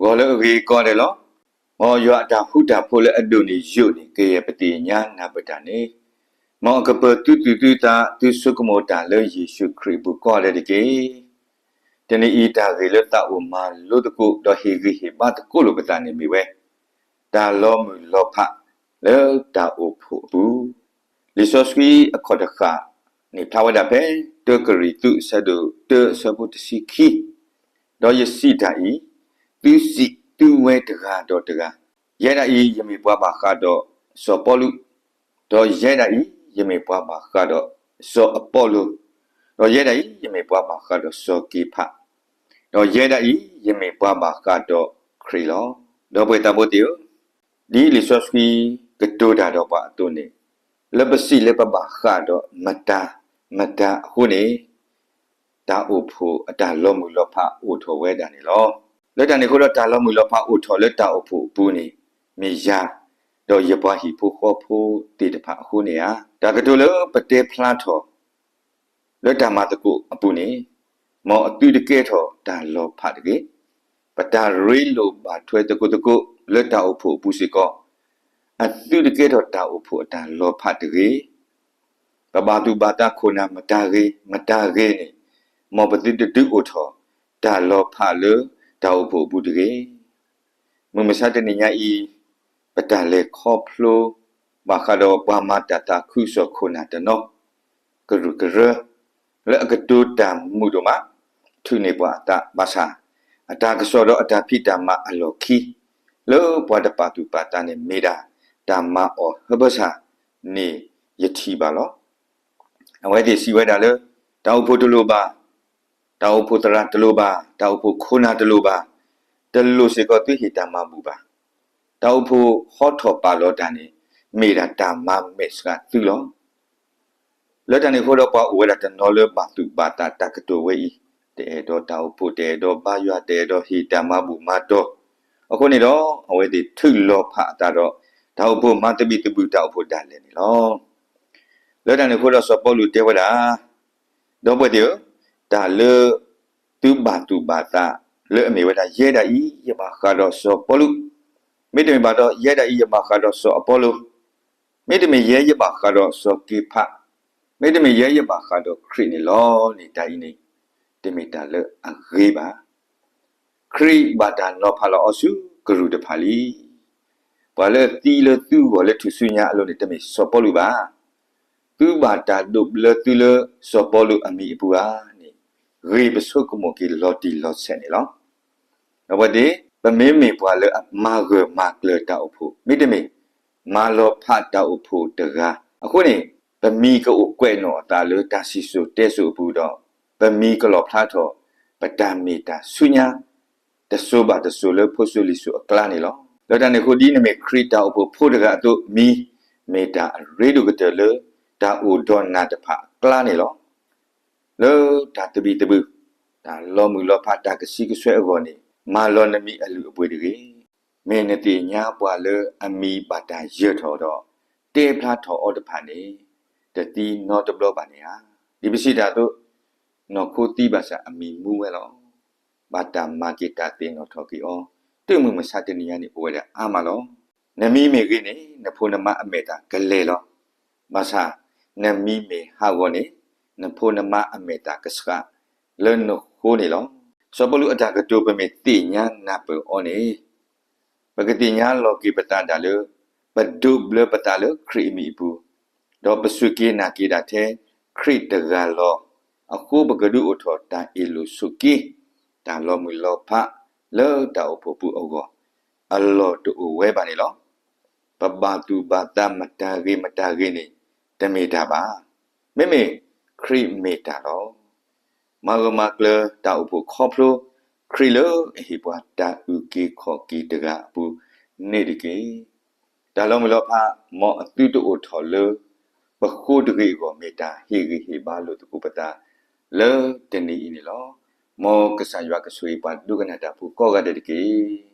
ဂီၤလၢအဂ့ၤကိးဂၤဒဲးလီၤ. မ်ယွၤအတၢ်ဃူတၢ်ဖိးလၢအဒိၣ်န့ၢ်ယိာ်န့ၣ် ကယဲၢ်ပသ့ၣ်ညါနၢ်ပၢၢ်တၢ်န့ၣ်, မ်အကပၢၤသုသူၣ်သုသး သုဆိကမိၣ်တၢ်လၢယ့ၣ်ၡူးခရံာ်အပူၤကိးဂၤဒဲးတက့ၢ်. တနံၤအံၤတၢ်ဂ့ၢ်လၢသးအိၣ်မၤလိသကိး ဒီးဟ့ၣ်ဂံၢ်ဟ့ၣ်ဘါသကိးလိာ်ပသးန့ၣ်မ့ၢ်ဝဲ တၢ်လီၤမုၢ်လီၤဖးလၢတၢ်အိၣ်ဖှိၣ်အပူၤ. လံာ်စီဆှံအခီၣ်တဃၣ်န့ၣ်ဖျါဝဲဒၣ်ဖဲ တၢကရံၣ်သူး အဆၢဒိၣ်တၢ အဆၢဖိတဆံခံ, ဒီးယစံးတၢ်အံၤ, သုစံးသုဝဲတဂၤဒီးတဂၤ, ယဲဒၣ်အံၤ ယမ့ၢ်ပှၤဘၣ်ဃးဒီးစီၤပီလူး, ဒီးယဲဒၣ်အံၤ ယမ့ၢ်ပှၤဘၣ်ဃးဒီးစီၤအပီလိၤ, ဒီးယဲဒၣ်အံၤ ယမ့ၢ်ပှၤဘၣ်ဃးဒီးစီၤက့ၤဖး, ဒီးယဲဒၣ်အံၤ ယမ့ၢ်ပှၤဘၣ်ဃးဒီးခရံာ်လီၤ. ဒီပုၢ်ဝဲၢ်သးဘိသ့ၣ်ဧၢ, ဒ်လံာ်စီဆှံကတိၤတၢ်ဒီးပှၤအသိးန့ၣ်, လၢပစံးလၢပဘၣ်ဃးဒီးမတၤမတၤအဃိန့ၣ်, တၢ်အိၣ်ဖှိၣ်အတၢ်လီၤမုၢ်လီၤဖးအိၣ်ထီၣ်ဝဲဒၣ်န့ၣ်လီၤ. လၢတၢ်န့ၣ်အဃိဒီး တၢ်လီၤမုၢ်လီၤဖးအိၣ်ထီၣ်လၢတၢ်အိၣ်ဖှိၣ်အပူၤန့ၣ် မ့ၢ်ယၤ, ဒီးယပှၤဟံၣ်ဖိဃီဖိသ့ၣ်တဖၣ်အဃိန့ၣ်ဧါ. တၢ်ကတိၤလၢပတဲဖျါထီၣ် လၢတၢ်မၤသကိးအပူၤန့ၣ်, မ်အသုတကဲထီၣ်တၢ်လီၤဖးတဂ့ၤ. ပတၢ်ရ့လိာ်ဘၣ်ထွဲသကိးသကိးလၢတၢ်အိၣ်ဖှိၣ်အပူၤစ့ၢ်ကီး, အသုတကဲထီၣ်တၢ်အိၣ်ဖှိၣ်အတၢ်လီၤဖးတဂ့ၤ. ပဘၣ်သူၣ်ဘၣ်သးခိၣ်နၢ်မတၤဂ့ၤမတၤဂ့ၤန့ၣ်, မ်ပသုတဒုးအိၣ်ထီၣ်တၢ်လီၤဖးလၢတၢ်အိၣ်ဖှိၣ်အပူၤတဂ့ၤ. မုၢ်မဆါတနံၤညါအံၤ, ပတၢ်လဲၤခီဖျိ ဘၣ်ဃးဒီးပှၤမၤတၢ်သးခုကစီၣ်ခိၣ်နၢ်တနီၤ, ကရူၢ်ကရၢ, လၢအကတိၤတၢ်မုာ်ဒိၣ်မး, ထုးန့ၢ်ပှၤအသးဘၣ်ဆၣ်, အတၢ်ကစီၣ်ဒီးအတၢ်ဖံးတၢ်မၤအလီၢ်ခံ, လၢပှၤတပာ်သူၣ်ပာ်သးန့ၣ်မ့ၢ်ဒၣ် တၢ်မၤအီၤဟၢဖၢဆၣ်န့ၣ်ယထံၣ်ဘၣ်လီၤ. အဝဲသ့ၣ်စံးဝဲဒၣ်လၢ တၢ်အိၣ်ဖှိၣ်တလိၣ်ဘၣ်, တၢ်အိၣ်ဖှိၣ်သရၣ်တလိၣ်ဘၣ်, တၢ်အိၣ်ဖှိၣ်ခိၣ်နၢ်တလိၣ်ဘၣ်, တလိၣ်စ့ၢ်ကီးသုဟ့ၣ်တၢ်မၤဘူၣ်ဘၣ်. တၢ်အိၣ်ဖှိၣ်ဟီထီၣ်ပာ်လီၤတၢ်န့ၣ် မ့ၢ်ဒၣ်တၢ်မၤမဲာ်ဆှးသုလီၤ. လၢတၢ်န့ၣ်အဃိဒီးပှၤအိၣ်ဝဲဒၣ်တနီၤလၢဘၣ်သူၣ်ဘၣ်သးတၢ်ကတိၤဝဲအံၤ, တအဲၣ်ဒိးတၢ်အိၣ်ဖှိၣ် တအဲၣ်ဒိးဘါယွၤ တအဲၣ်ဒိးဟ့ၣ်တၢ်မၤဘူၣ်မၤတီၤ, အဃိန့ၣ်ဒီး အဝဲသ့ၣ်ထုးလီၤဖးအသးဒီး တၢ်အိၣ်ဖှိၣ်မၤသဘံၣ်သဘုၣ်တၢ်အိၣ်ဖှိၣ်ဒၣ်လဲာ်န့ၣ်လီၤ. လၢတၢ်န့ၣ်အဃိဒီးစီၤပီလူးတဲဝဲဒၣ်, ဒီပုၢ်ဝဲၢ်သ့ၣ်ဧၢ, တၢ်လၢသုဘၣ်သူၣ်ဘၣ်သးလၢအမ့ၢ်ဝဲဒၣ် ယဲဒၣ်အံၤ ယဘၣ်ဃးဒီးစီၤပီလူး, မ့တမ့ၢ်ဘၣ်ဒီး ယဲဒၣ်အံၤ ယဘၣ်ဃးဒီးစီၤအပီလိၤ, မ့တမ့ၢ်ယဲ ယဘၣ်ဃးဒီးစီၤက့ၤဖး, မ့တမ့ၢ်ယဲယဘၣ်ဃးဒီးခရံာ်န့ၣ်လီၤန့ၣ် တၢ်အံၤန့ၣ် တမ့ၢ်တၢ်လၢအဂ့ၤဘၣ်. ခရံာ်ဘၣ်တၢ်နီၤဖးလီၤအီၤဆူကရူၢ်တဖၣ်လံ. ပှၤလၢသံလၢသုဂီၢ်လၢထူၣ်စုညါအလိၤန့ၣ် တမ့ၢ်စီၤပီလူးဘၣ်. သုဘၣ်တၢ်ဒိးဘျၢသုလၢစီၤပီလူးအမံၤအပူၤဧါန့ၣ် ဂ့ၤပဆိကမိၣ်က့ၤလီၤတံၢ်လီၤဆဲးန့ၣ်လီၤ. ဒီးပဝဲသ့ၣ် ပမ့မ့ၢ်ပှၤလၢအမၤဂၢၢ်မၤကျၢၤတၢ်အိၣ်ဖှိၣ် မ့တမ့ၢ် မၤလီၤဖးတၢ်အိၣ်ဖှိၣ်တဂၤအဃိန့ၣ်, ပမံၤကအိၣ်ကွဲးနီၣ်အသးလၢတၢ်စံၣ်စိၤတဲစိၤအပူၤဒီး ပမံၤကလီၣ်ဖျါထီၣ် ပတၢ်မ့ၢ်တၢ်ဆူညါ တစိၤဘၣ်တစိၤလၢဖိစိၤလံၤစိၤအကျါန့ၣ်လီၤ. လၢတၢ်န့ၣ်အဃိ ဒ်နမ့ၢ်ခရံာ်တၢ်အိၣ်ဖှိၣ်ဖိတဂၤအသိး မံၤမ့ၢ်တၢ်အရ့ဒိၣ်ကတၢၢ်လၢတၢ်အိၣ်ဒီးနၤတဖၣ်အကျါန့ၣ်လီၤ. လၢတၢ်သဘံၣ်သဘုၣ်, တၢ်လီၤမုၢ်လီၤဖး တၢ်ကဆံကဆွဲအဂီၢ်န့ၣ် မၤလီၤနမံၤအလုၢ်အပှ့ၤတဂ့ၤ. မ့ၢ်နသ့ၣ်ညါပှၤလၢအမံၤဘၣ်တၢ်ယၢၤထီၣ်ဒီး တဲဖျါထီၣ်အီၤတဖၣ်န့ၣ် တသံနီတဘျီဘၣ်န့ၣ်ဧါ. ဒ်ပစံးတၢ်အသိး, နီၢ်ခိသံဘၣ်ဆၣ်အမံၤမူဝဲလီၤ. ဘၣ်တၢ်မၤက့ၤတၢ်သ့ၣ်နီၣ်ထီၣ်က့ၤအီၤ, တုၤမုၢ်မဆါတနံၤညါန့ၣ် အိၣ်ဝဲဒၣ်အါမးလီၤ. နမံၤမ့ၢ်ဂ့ၤန့ၣ် နဖိနမါအမဲာ်သၣ်ကလဲၤလီၤ. ဘၣ်ဆၣ် နမံၤမ့ၢ်ဟးဂီၤန့ၣ် နဖိနမါအမဲာ်သၣ်ကဆှးလၢနဃိန့ၣ်လီၤ. စီၤပီလူးအတၢ်ကတိၤ ပမ့ၢ်သ့ၣ်ညါနၢ်ပၢၢ်အီၤန့ၣ် ပကသ့ၣ်ညါလီၤက့ၤပသးဒၣ်လၢ ပဒိးဘျၢပသးလၢခရံာ်အမံၤအပူၤ, ဒီးပစူၢ်က့ၤနာ်က့ၤဒၣ်ထဲခရံာ်တဂၤလီၤ. အဃိပကဒုးအိၣ်ထီၣ်တၢ်အ့ၣ်လိာ်ဆိးက့, တၢ်လီၤမုၢ်လီၤဖးလၢတၢ်အိၣ်ဖှိၣ်ပူၤအဂီၢ် အလီၢ်တအိၣ်ဝဲဘၣ်န့ၣ်လီၤ. ပဘၣ်သူၣ်ဘၣ်သးမတၤဂ့ၤမတၤဂ့ၤန့ၣ် တမ့ၢ်တၢ်ဘၣ်. မ့မ့ၢ်ခရံာ်မ့ၢ်တၢ်လီၤ. မၤဂၢၢ်မၤကျၢၤတၢ်အိၣ်ဖှိၣ်ခီဖျိ ခရံာ်လၢအဟ့ၣ်ပှၤတၢ်အုၣ်က့ၤခီၣ်က့ၤတဂၤအပူၤန့ၣ်တက့ၢ်. တၢ်လီၤမုၢ်လီၤဖး မ်အသုတအိၣ်ထီၣ်လၢပဃိတဂ့ၤအဂီၢ် မ့ၢ်တၢ်ဟ့ၣ်ဂံၢ်ဟ့ၣ်ဘါလိာ်သကိးပသး လၢတနံၤအံၤန့ၣ်လီၤ. မ်ကစၢ်ယွၤကဆိၣ်ဂ့ၤပှၤဒိကနၣ်တၢ်ဖိကိးဂၤဒဲးတက့ၢ်.